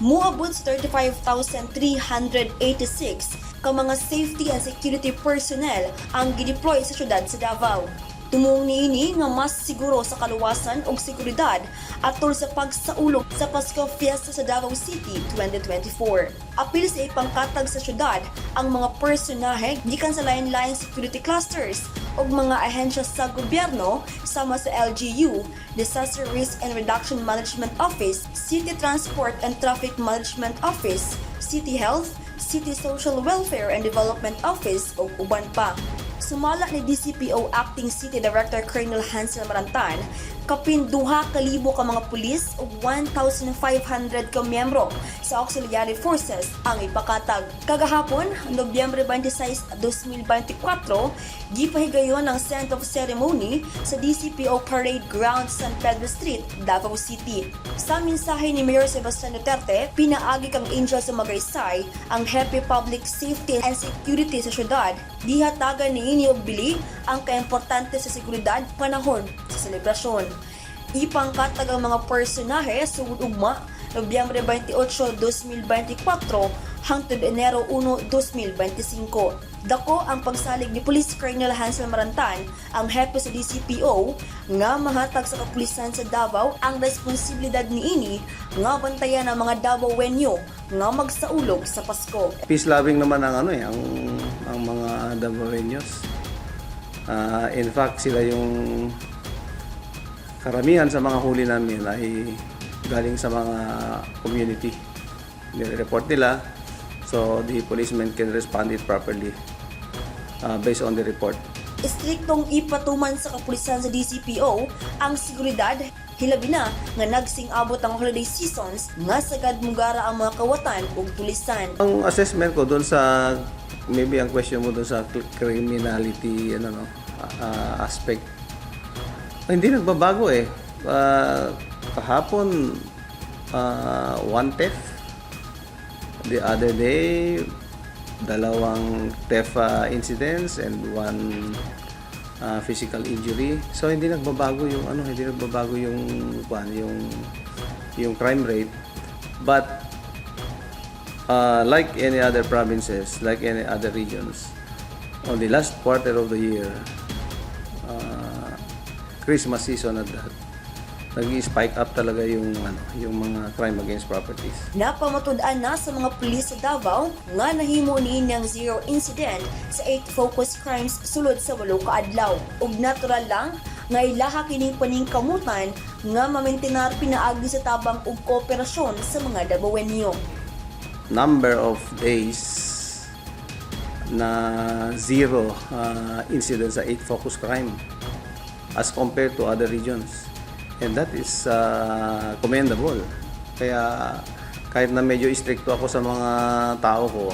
Moabot sa 35,386 ka mga safety and security personnel ang gideploy sa syudad sa Davao. Tumong niini nga mas siguro sa kaluwasan ug seguridad atol sa pagsaulog sa Pasko Fiesta sa Davao City 2024. Apil sa ipangkatag sa syudad ang mga personahe gikan sa lain-laing security clusters ug mga ahensya sa gobyerno sama sa LGU, Disaster Risk and Reduction Management Office, City Transport and Traffic Management Office, City Health, City Social Welfare and Development Office ug uban pa. Sumala ni DCPO Acting City Director Colonel Hansel Marantan, kapin 2,000 ka mga pulis ug 1,500 ka miyembro sa auxiliary forces ang ipakatag. Kagahapon, Nobyembre 26, 2024, gipahigayon ang send-off ceremony sa DCPO Parade Ground, San Pedro Street, Davao City. Sa mensahe ni Mayor Sebastian Duterte, pinaagi kang Angel Sumagaysay ang hepe Public Safety and Security sa syudad, gihatagan niini og bili ang kaimportante sa seguridad panahon sa selebrasyon. Ipangkatag ang mga personahe sugod ugma, Nobyembre 28, 2024 hangtod Enero 1, 2025. Dako ang pagsalig ni Police Colonel Hansel Marantan, ang hepe sa DCPO, nga mahatag sa kapulisan sa Davao ang responsibilidad niini nga bantayan ang mga Davaoenyo nga magsaulog sa Pasko. Peace loving naman ang ano eh, ang mga Davaoeños. In fact, sila yung karamihan sa mga huli namin ay galing sa mga community. Nire-report nila so the policemen can respond it properly based on the report. Istriktong ipatuman sa kapulisan sa DCPO ang seguridad, hilabi na nga nagsing-abot ang holiday seasons nga sagad mugara ang mga kawatan ug tulisan. Ang assessment ko doon sa, maybe ang question mo doon sa criminality ano no aspect, hindi nagbabago eh. Kahapon, one theft. The other day, dalawang theft incidents and one physical injury. So hindi nagbabago yung ano, hindi nagbabago yung kwan, yung crime rate. But like any other provinces, like any other regions, on the last quarter of the year, Christmas season at that, nag-spike up talaga yung ano, yung mga crime against properties. Napamatud-an na sa mga pulis sa Davao nga nahimo niini ang zero incident sa 8 focus crimes sulod sa 8 ka adlaw. Ug natural lang nga ilaha kining paningkamutan nga mamentinar pinaagi sa tabang ug kooperasyon sa mga Dabawenyo. Number of days na zero incidents sa 8 focus crime as compared to other regions. And that is commendable. Kaya kahit na medyo strikto ako sa mga tao ko,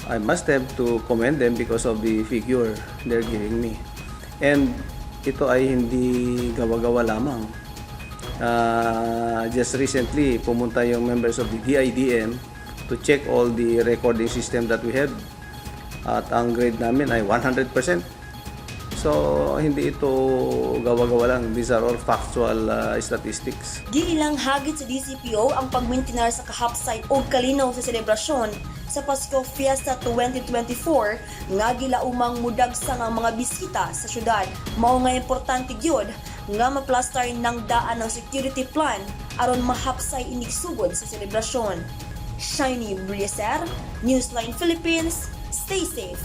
I must have to commend them because of the figure they're giving me. And ito ay hindi gawa-gawa lamang. Just recently, pumunta yung members of the DIDM to check all the recording system that we have. At ang grade namin ay 100%. So, hindi ito gawa-gawa lang. These are all factual statistics. Giilang hagit sa DCPO ang pagmintinar sa kahapsay o kalinaw sa selebrasyon sa Pasko Fiesta 2024 nga gilaumang mudagsa nga mga bisita sa syudad. Mao nga importante gyud nga maplastar ng daan ng security plan aron mahapsay inigsugod sa selebrasyon. Shiny Brieser, Newsline Philippines, stay safe.